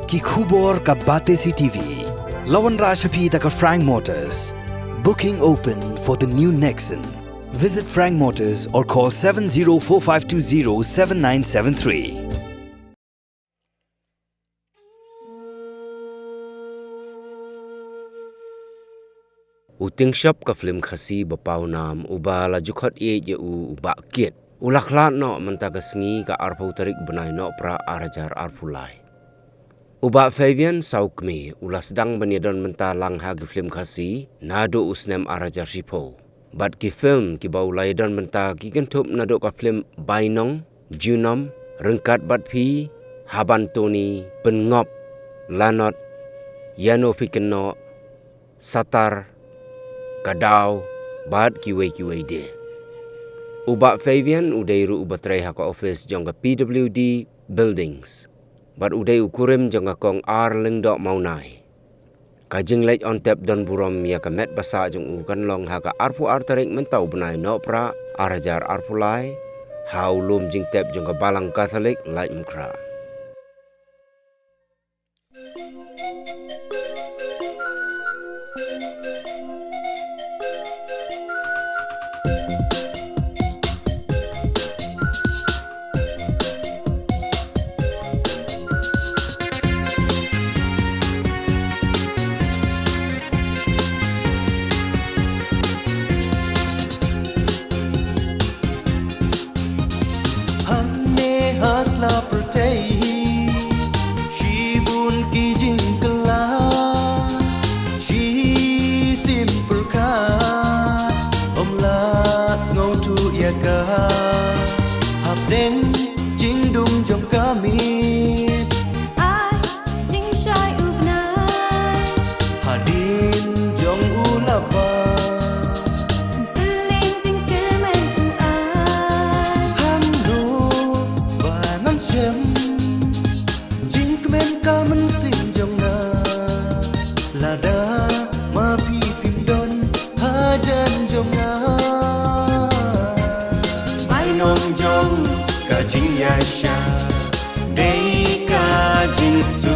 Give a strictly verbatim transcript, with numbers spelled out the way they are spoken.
Ki khubor ka Batesi T V. La wanrah sha phi da ka Frank Motors. Booking open for the new Nexon. Visit Frank Motors or call seven zero four five two zero seven nine seven three. U tyngshop ka film Khasi ba pawnam uba la ju khot ïeit ïa u, u Bah Kit, u la khlad noh mynta ka sngi ka arphew tarik bnai Nohprah ar hajar arphew lai. U Bah Fabian Sawkmie u la sdang ban ïadon bynta lang ha ki film Khasi naduh u snem ar hajar shiphew. Bad ki film kiba u la ïadon bynta ki kynthup naduh ka film Bainong, Junom, Ryngkat Bad Phi, Haban Tony, Pynngop, Lanot, Ïano Phi Kynnoh, Satar, Ka Daw, bad kiwei kiwei de. U Bah Fabian u dei ruh uba trei ha ka office jong ka P W D Buildings. Bad u dei u kurim jong ka Kong R Lyngdoh Mawnai. Ka jingleit on tep don burom ïa ka met ba sah jong u kan long ha ka arphew ar tarik mynta u bnai Nohprah ar hajar arphew lai, ha u lum jingtep jong ka Balang Katholik Laitumkhrah. Hangne ha sla pyrthei, shibun ki jingkylla, shi sien pyrkhat, ym lah sngewthuh ïa ka, hapdeng jingdum jong ka miet. Ai, jingshai u bnai. Hadien jong u laba. Jingpylleng jingkyrmen u ai. Hangno ba ngan shem. Jingkmen ka mynsiem jong nga. Lada ma phi phim don hajan jong nga. Bainong jong ka jingïaishah. Dei ka jingsu